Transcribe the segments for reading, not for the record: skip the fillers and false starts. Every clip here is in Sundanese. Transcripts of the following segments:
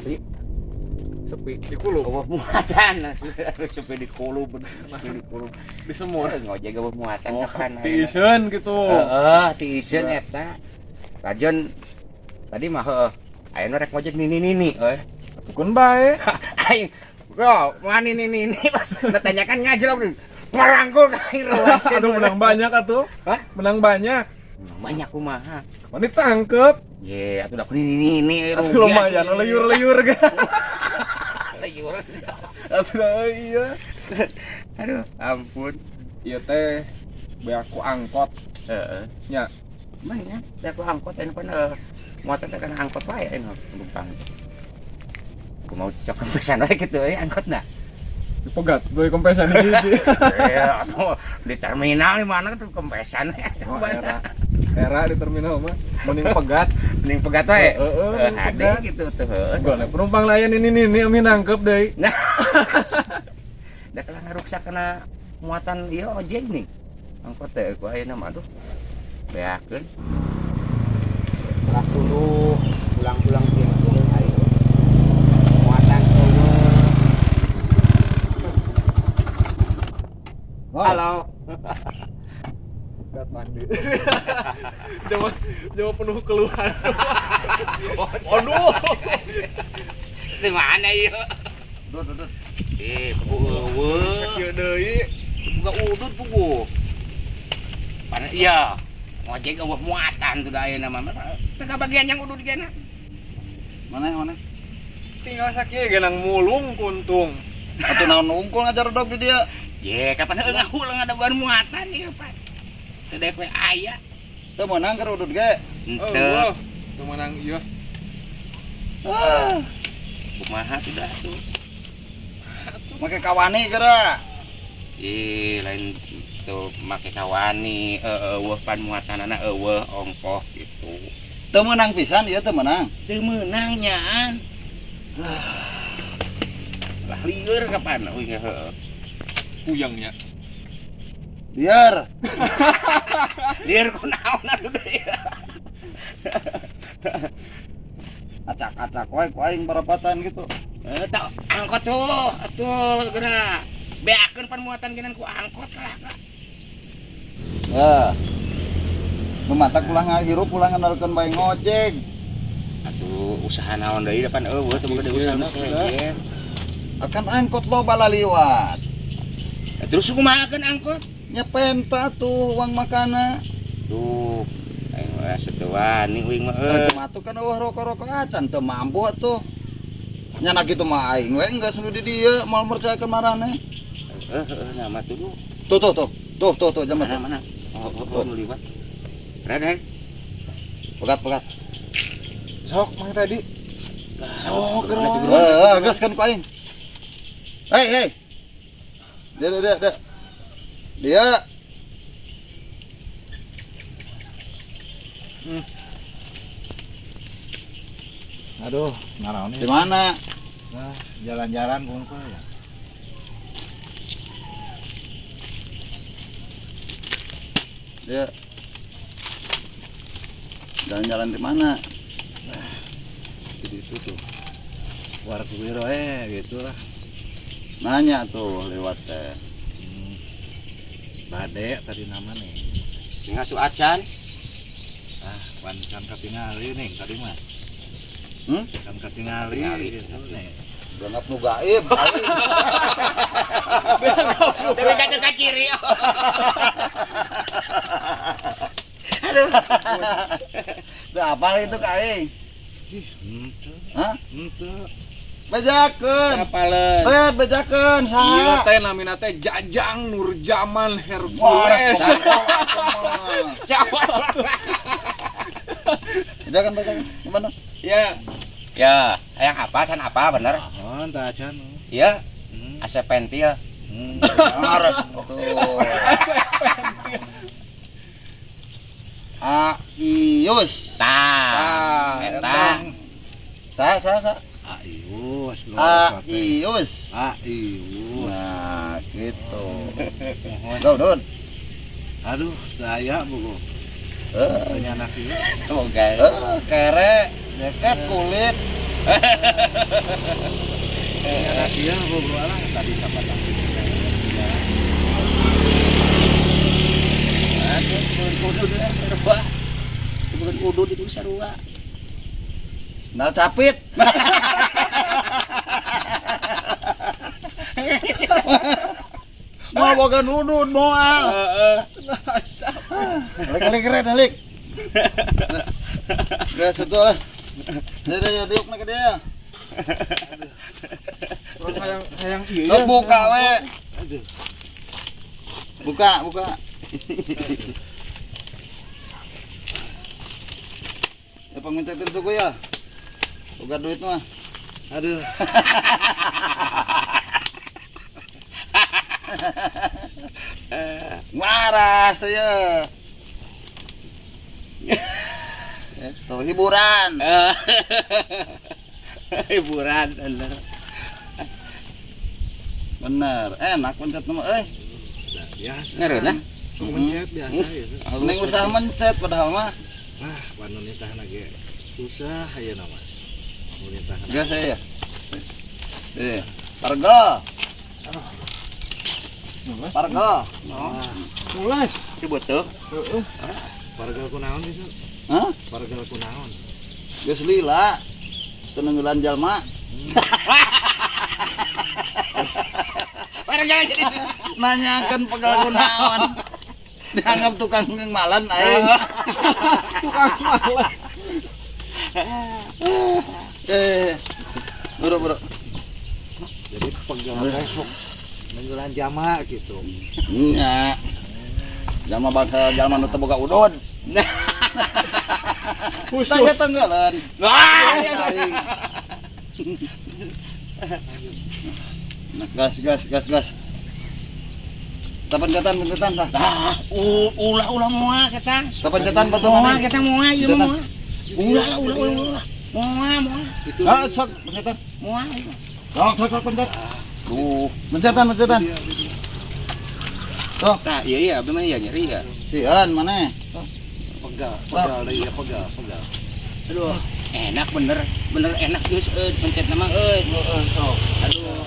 Sepi. Sepi di kulub. Eueuh muatan. Sepi di kulub, sepi di kulub. Di semur. Ngojek eueuh muatan Oh, kapan. tiiseun gitu. Heeh, tiiseun eta. Rajon tadi mah heueuh. Aya nu rek ngojek nini-nini euy. Tukun bae. Aing bro, mah nini-nini pas natanyakan ngajrok ngarangkul ka aing ruaseun. Aduh, menang banyak atuh. Hah? Menang banyak. Banyak kumaha. Mana ditangkep. Ye, atuh da nini-nini rugi. Lumayan leyur-leyur ge. Leyur. Atuh iya. Aduh, ampun. Ieu teh beaku angkot. Heeh. Nya. Mana ya? Aku angkot anu pan muatan teh kana angkot wae anu numpang. Aku mau cok kempesan wae kitu euy angkotna. Dipegat tuh kempesan hiji. Ya, atuh di terminal di mana tuh kempesan. Oh, era. Era di terminal mah mending pegat. Mending pegat wae. Heeh, mending hade pegat. gitu tuh. Heuh. Gua penumpang layan ini nih ami nangkep deui. Nah. Da kalah ngaruksak kana muatan ieu ojek nih. Angkot teh ku ayeuna mah aduh. Beakeun. Setelah dulu pulang-pulang dia ayo muatan eueuh. Halo. Datang di. Jawa Jawa penuh keluhan. Aduh. Di mana ieu? Dud, dud. Eh, pugu eueuh. Sakieu deui. Buka udut pugu. Pana iya. Ngojek eueuh muatan tuh da ayeuna mah. Teu bagian yang udut gena. Mana mana? Tinggal sakieu genang mulung kuntung. Atuh naon unggul ngajar dog di dia. Ye, kapan heueuh ngahulang ada bahan muatan ieu, Pak. Teu daek we aya. Teu meunang keur udut ge. Henteu. Teu meunang ieu. Ah, Kumaha tuh dah tuh. make kawani geura. Ih, lain tuh make kawani, eueuh pan muatanana eueuh ongkoh gitu. Teu meunang pisan ieu teu meunang. Teu meunang nyaan. Lah lieur kapan euy heueuh. Puyangnya. Biar. Lieur kunaon atuh deui. Acak-acak wae ku aing barapatan gitu. Tak angkot tuh, atuh geura. Beakeun pan muatan geunan ku angkot lah ka. Ya. Nu matak ulah ngahirup ulah ngandalkeun bae ngojek. Atuh usaha naon deui depan eueuh teu boga usaha nu sejen. Akan angkot loba laliwat. Terus kumaha keun angkot? Nyepenta tuh uang makana. Duh, aing mah asa teu wani uing mah euy. Rek matu kan eueuh rokok-rokok acan teu mampu atuh. Nyana kitu mah aing we geus nu di dieu moal mercakeun maraneh. Heueuh nama tuh. Tuh tuh tuh. Tuh tuh tuh jam Mana mana. Oh, oh, oh, nu liwat. Rek. Pegat pegat. Sok mang tadi. Sok geura. Heeh, geus kan ku aing. Hei, hei. Dia dia dia. Dia. Aduh, naraon Di mana? Nah, jalan-jalan kumpul ya. Dia. Jalan-jalan di mana? Nah, di situ tuh. Warga gitu lah. Nanya tuh lewat teh. Bade tadi nama nih. Ngasuh acan. Ah, wancan katingali nih tadi mah. Kan katingali gitu nih. Dianggap nu gaib. Tapi kata kaciri. Aduh. Tuh apal itu ka aing? Ih, henteu. Hah? Henteu. Bejakeun. Apaleun. Bet bejakeun saha? Ieu teh namina teh Jajang Nurjaman Hercules. Siapa? Bejakeun bejakeun. Gimana? Ya. Ya, hayang apa can apa bener? Oh, tah acan. Iya. AC pentil. Harus tuh. Aius. Tah, eta. Sa sa sa. Aius. Aius. Aius. Nah, gitu. Duh, Dun. Aduh, saya buku. Heeh. Tanya anak ieu. Semoga. Kere, jaket kulit. Iya, ngobrol lah tadi sapatan saya. Aduh, udud sarua. Bukan udud itu sarua. Nah, capit. Mau boga udud moal. Heeh. Lik lik red lik. Geus atuh lah. Dia diuk na ka dia. Hayang hayang ieu. Lo buka we. Aduh. Buka, buka. Ya panguncetin suku ya. Boga duit mah. Aduh. Marah saya. Itu hiburan. Hiburan bener. Bener, enak pencet mah euy. Biasa. Ngereunah. Mencet biasa gitu. Neng usaha mencet padahal mah. Wah, wanu nitahna ge susah ayeuna mah. Nu nitahna. Geus ya. Eh, pargo. Pargo. Mulas. Itu betul. Heeh. Pargal kunaon gitu? Hah? Pargal kunaon? Geus lila. Senenggelan jalma. Barang jangan jadi. Nanyakeun pegal kunaon. Dianggap tukang malan aing. Tukang malan. Bro, bro. Jadi pegal teh sok nenggelan jama gitu. Nya. Jalma bangsa jalma nu teu boga udud. Khusus. Tangga tanggalan. Wah. Aing. Gas gas gas gas. Tah pencetan pencetan tah. Ah, ulah ulah moal ketang. Tah pencetan betul Moal mana? ketang moal ieu mah moal. Ulah lah ulah ulah ulah. Moal moal Itu Ah, sok pencetan. moal. Sok sok sok pencet. Duh. Pencetan pencetan. Tuh, Tah, iya iya abdi mah iya nyeri ya. sieun maneh. pegal, pegal deui ya pegal, pegal. Aduh, enak bener, bener enak geus euy pencet nama euy. Heeh, sok. Aduh.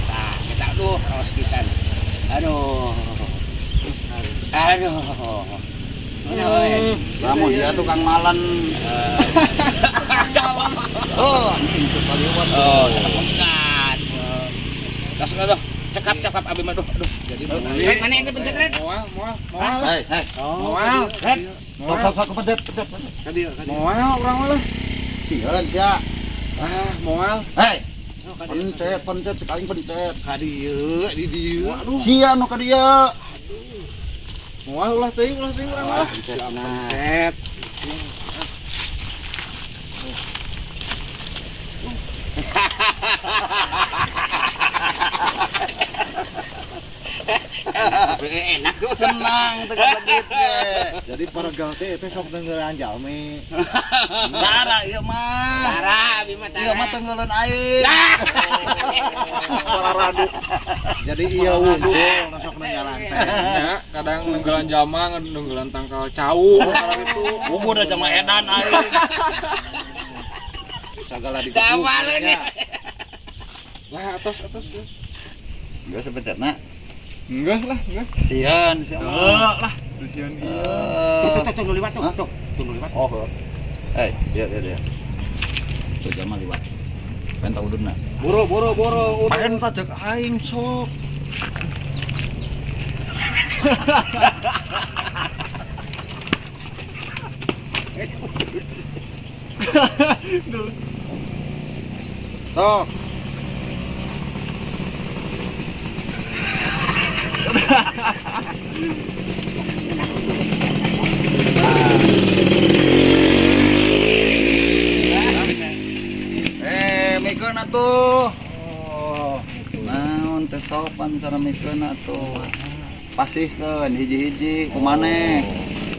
Tah, kita aduh raos pisan. Aduh. Aduh. Mana euy? Lamun dia tukang malan. Oh, anjing teu kaliwat. Oh, cekap. Langsung aduh, cekap-cekap abi mah aduh, aduh. Jadi Red, mana yang pencet Red? Moal, moal, moal. Hei, hei. Oh, Moal. Red. Sok sok sok pencet pencet. pencet. ka dieu, ka dieu. Moal urang mah lah. Sieun sia. Ah, moal. Hei, Oh, ka dieu. pencet pencet sekali pencet. Ka dieu, di dieu. Waduh. Sia nu ka dieu. Moal ulah teuing urang mah. Pencet nah. Pencet. Enak Senang teu kabedit ge. Jadi paregal teh teh sok nenggelan jalmi. Tara ieu mah. Tara, abi mah tara. Ieu mah tenggelan aing. Pararadu. Jadi iya wungkul nu sok nenggelan teh. Ya, kadang nenggelan jama, nenggelan tangkal cau, kalau itu. Ubur aja mah edan aing. Sagala digebuk. Damalnya. Lah, atas atas. Geus. Geus pencetna. Enggak lah, enggak. Sieun sia mah. lah. Sieun ieu. Eh. Tuh, tuh, tuh, nu liwat tuh, tuh, tuh nu liwat. Oh, hei, dia dia dia. Tuh jama liwat. Penta ududna. Buru buru buru. Penta cek aing sok. Sok. Mikeun atuh. Oh, Naon teh sopan cara mikeun atuh. Pasihkeun hiji-hiji ku maneh.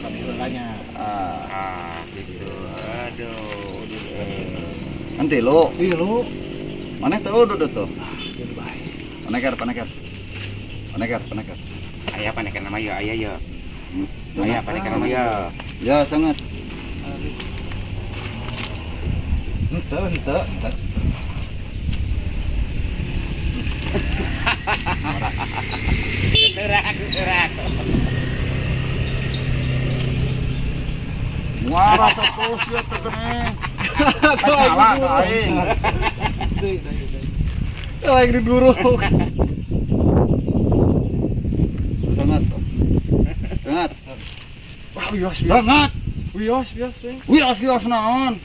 kami heulanya. Ah, Ah, gitu. Aduh. nanti lu. Ih lu. Maneh teu udud tuh. Jadi baik. Paneker, paneker. Paneker, paneker. Aya paneker nama ya, aya ya. Aya paneker nama ya. Ya, sangat. Henteu, henteu, henteu. Terak, terak. Muara terus ya teh keneh. Kalah ka aing. Deui, deui, deui. Lagi diduruk. Sangat. Sangat. Wah, wios, wios. Sangat. Wios, wios teh. Wios wios naon?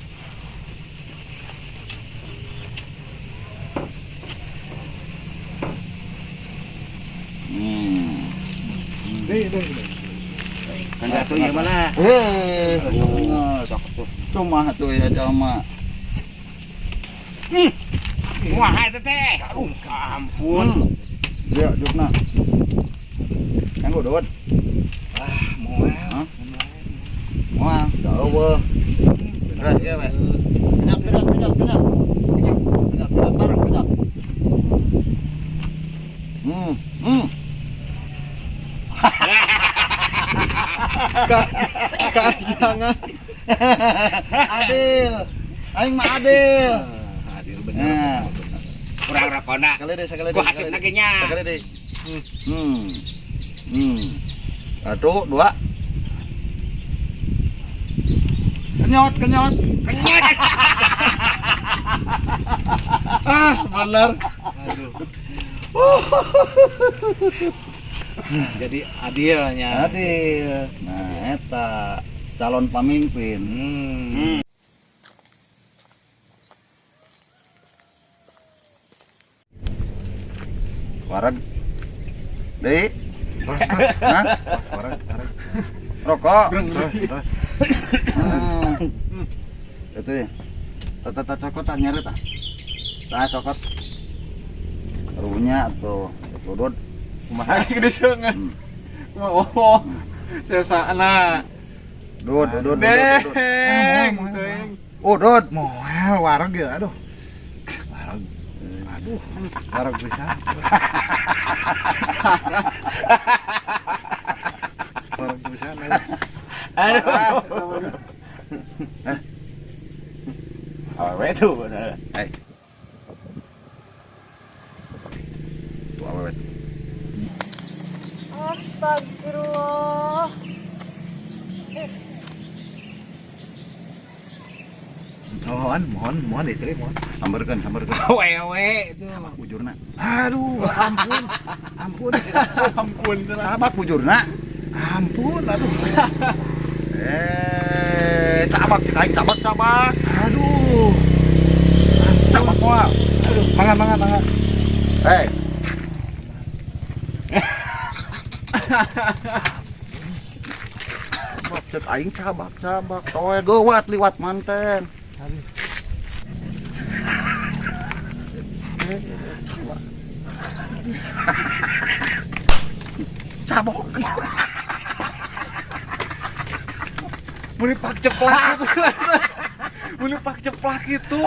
Deui, deui, deui. Kan atuh ieu mah. Eh, sok tuh. Cuma tuh ya jalma. Wah, eta teh. Aduh, ampun. Ya, jukna. Kanggo dod. Ah, moal. Hah? Moal, da eueuh. Beneran ieu we. Kenyap, kenyap, kenyap, kenyap. Kenyap, kenyap, kenyap bareng, kenyap. Kajangan. Adil. Aing mah adil. Adil bener. Nah. Kurang rokona. Sekali deh, sekali deh. Ku hasupna ge nya. Sekali deh. Satu, dua. Kenyot, kenyot. Kenyot. Ah, bener. Aduh. Jadi adilnya. Adil. Nah, eta calon pemimpin. Wareg. Deui. Hah? Wareg, wareg. Rokok. Terus, terus. Itu ya. Tata cokot ah nyari tah. Tah cokot. Runya atau dodot. Kumaha gede seungeun. Kumaha oh. Sesana. Dod, dod, dod, dod. Deng, teuing. Oh, dod. Moal wareg ya, aduh. Wareg. Aduh, wareg pisan. Wareg pisan. Aduh. Awewe tuh bener. Eh. Tuh awewe. Astagfirullah. Mohon, mohon, mohon istri, mohon. Samberkeun, samberkeun. Awewe itu. Cabak bujurna. Aduh, ampun. Ampun. Ampun Cabak bujurna. Ampun, aduh. Cabak cek aing, cabak, cabak. Aduh. Cabak moal. Aduh, mangga, mangga, mangga. Hei. Cabak cek aing cabak, cabak. Toe geuwat liwat manten. Cabok. Muni pak ceplak itu. Muni pak ceplak itu.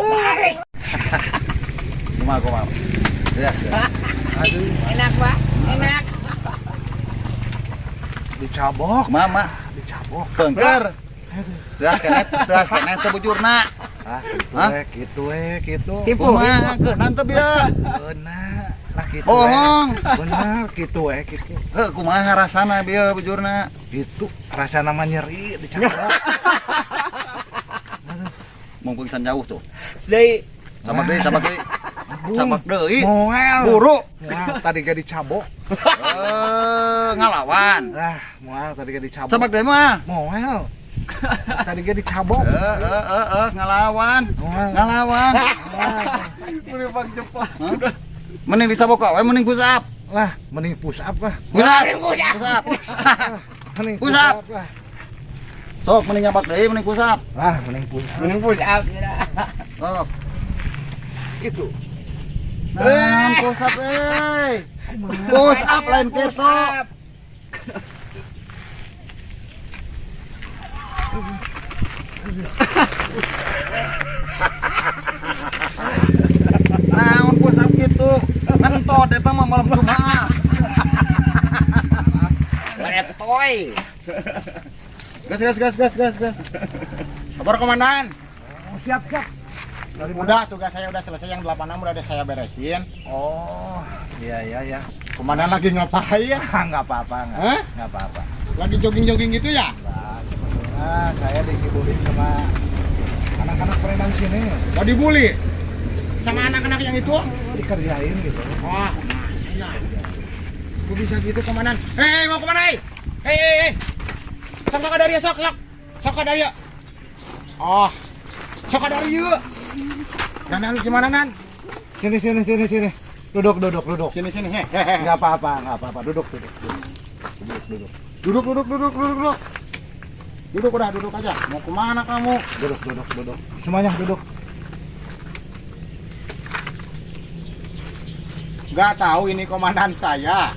Kumaha, kumaha. Ya, ya. Aduh, Enak, Pak. Enak. dicabok, Mama, dicabok. pengker. Teas kenet, teas kenet sebujurna. Ah, gitu Hah? gitu gitu. Tipu. Kumaha keunan teu bieu? Benar. Lah gitu. Bohong. Benar gitu gitu. Heuh, kumaha rasana bieu bujurna? Gitu rasa nama nyeri dicabok. Mau pingsan jauh tuh. Deui. Cabak deui, cabak deui. Cabak deui. Moel. Buru. Moal tadi gak dicabok. Ngalawan. Lah, moal tadi gak dicabok. Cabak deui mah. Moel. Tadi gak dicabok. Ngalawan. Moal. Ngalawan. Muni pak ceplak. Mending dicabok we mending push up. Lah, mending push up lah. Mending push up. Mending Push up. lah. Sok mending nyabak deui mending push up. Lah, mending push up. Mending push up ya. Sok. Gitu. Nah, push up euy. Push up lain kitu. Naon push up kitu? Ngentot eta mah malam Jumat. Letoy. Gas gas gas gas gas gas. Kabar komandan. Oh, siap, siap. Dari mana? Udah, tugas saya udah selesai, yang 86 udah ada saya beresin. Oh, iya iya iya. Komandan lagi ngapain? Enggak apa-apa, enggak. Hah? Enggak apa-apa. Lagi jogging-jogging gitu ya? Nah, sebetulnya saya dikibulin sama anak-anak preman sini. Mau dibully? Sama anak-anak yang itu? Oh, dikerjain gitu. Wah, saya. Kok bisa gitu, Komandan? Hei, mau kemana, hei? Hei, hei, hei. Sok sok dari sok, sok. Sok dari. Oh. Sok dari yuk. Nan, gimana, Nan? Sini sini sini sini. Duduk duduk duduk. Sini sini, hei, hei, hei. Enggak apa-apa, enggak apa-apa. Duduk duduk. Duduk duduk. Duduk, duduk, duduk, duduk, duduk. Duduk udah, duduk aja. Mau kemana kamu? Duduk duduk duduk. Semuanya duduk. Gak tahu ini komandan saya.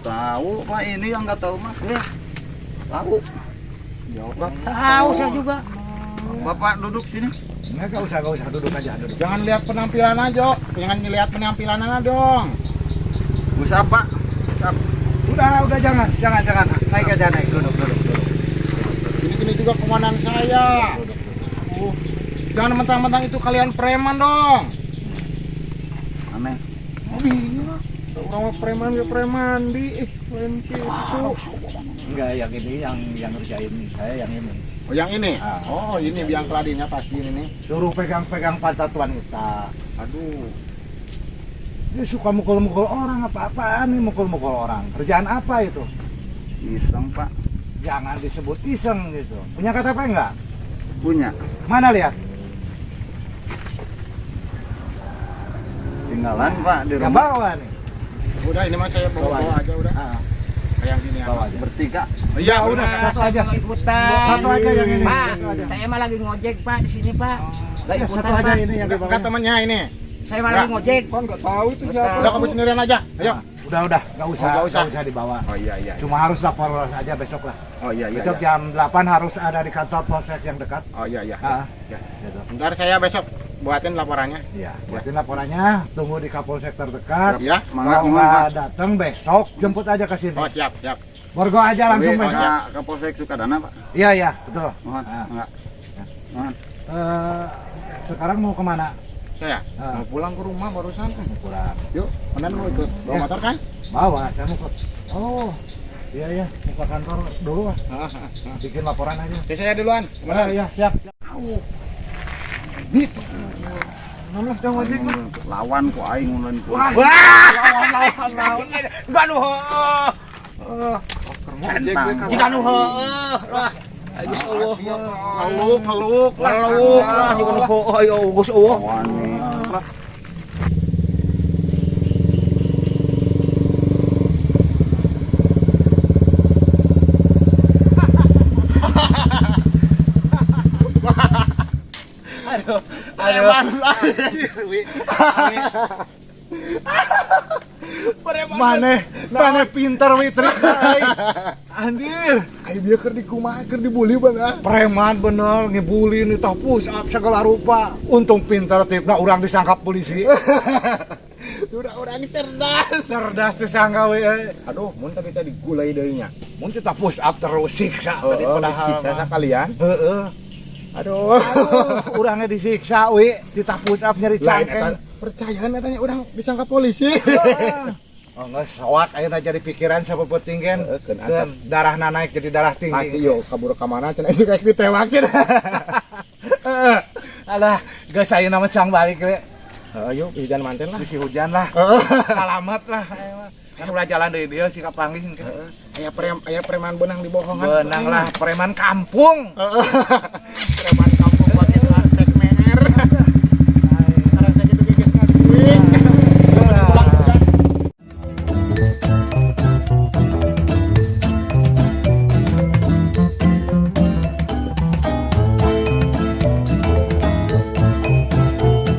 Tahu Pak, ini yang nggak tahu mah. Tahu. Nggak tahu saya juga. Bapak duduk sini. Enggak usah duduk aja, duduk. Jangan lihat penampilan aja, jangan lihat penampilan aja dong. Usap, Pak. Usap. Udah jangan, jangan, jangan. Naik aja, naik. Duduk, duduk, duduk. Ini juga komandan saya. Jangan mentang-mentang itu kalian preman dong. Aneh. Oh, bingung. Orang mah preman ya preman di lain gitu. Enggak, yang ini yang ngerjain saya yang ini. Oh, yang ini? Ah. Oh, ini biang keladinya pasti ini nih. Suruh pegang-pegang pantat wanita. Aduh. Dia suka mukul-mukul orang, apa-apaan nih mukul-mukul orang. Kerjaan apa itu? Iseng, Pak. Jangan disebut iseng gitu. Punya KTP enggak? Punya. Mana lihat? Tinggalan, Pak, di Yang rumah. bawa nih. Udah ini mah saya bawa-bawa aja udah. Ah, Kayak gini bawa aja. Bertiga. Iya, udah, satu aja. Ikutan. Satu aja yang ini. Pak, Satu aja. saya mah lagi ngojek, Pak, di sini, Pak. Nggak Ya, ikutan, satu aja Pak. ini yang dibawa. Enggak temannya ini. Saya mah lagi Nggak. ngojek. Kan nggak tahu itu siapa. Udah kamu sendirian aja. Ayo. Udah, enggak usah, Oh, nggak usah. nggak usah dibawa. Oh iya iya. Cuma harus lapor aja besok lah. Oh iya iya. Besok jam 8 harus ada di kantor polsek yang dekat. Oh iya iya. Ah, Ya. gitu. Ntar saya besok buatin laporannya. Iya, buatin laporannya, tunggu di Kapolsek terdekat. Ya. Mangga, Kalau mangga, nggak Pak. datang besok, jemput aja ke sini. Oh siap siap. Borgo aja langsung Tapi, besok. Pak, ke Polsek Sukadana, Pak. Iya, iya, betul. Mohon, Ah. mangga. Mohon. Sekarang mau kemana? Saya Ah. mau pulang ke rumah barusan. Mau pulang. Yuk, komandan mau ikut bawa Ya. motor kan? Bawa, saya mau ke. Oh, iya iya, mau ke kantor dulu lah. Bikin laporan aja. Oke, saya duluan. Ah, iya, siap. Mana jang ojek mah. Lawan ku aing ulun ku. Wah, lawan lawan. Enggak nu heueuh. Jika nu heueuh lah. Geus eueuh. Peluk, peluk lah. Peluk lah jika nu heueuh ayo geus eueuh. Lawan nih. Preman lah. Maneh pinter wi trik aing. Anjir, Ayo bieu keur dikumaha keur dibully bener. preman bener ngebully nih tah push up segala rupa. Untung pinter tipna urang disangkap polisi. Udah orang cerdas. Cerdas disangka we. Aduh, mun tadi tadi gulai deui nya. Mun kita push up terus siksa tadi Oh, padahal. disiksa mah. sekalian. Heeh. Aduh. Aduh, urangnya disiksa we, kita push up nyeri Lain eta cangkeng. percayaan eta nya urang disangka polisi. Oh, enggak soak ayeuna jadi pikiran sapepeting gen. Heeh, keun Keun darahna naik jadi darah Pasti tinggi. yo kabur ka mana cenah isuk geus ditewak cenah. Alah, geus ayeuna mah cang balik we. Heeh, yuk hujan manten lah. Bisi hujan lah. Salamat lah ayeuna mah. Kan ulah jalan deui dieu si kapanggih. Aya preman beunang dibohongan. Benang lah preman kampung.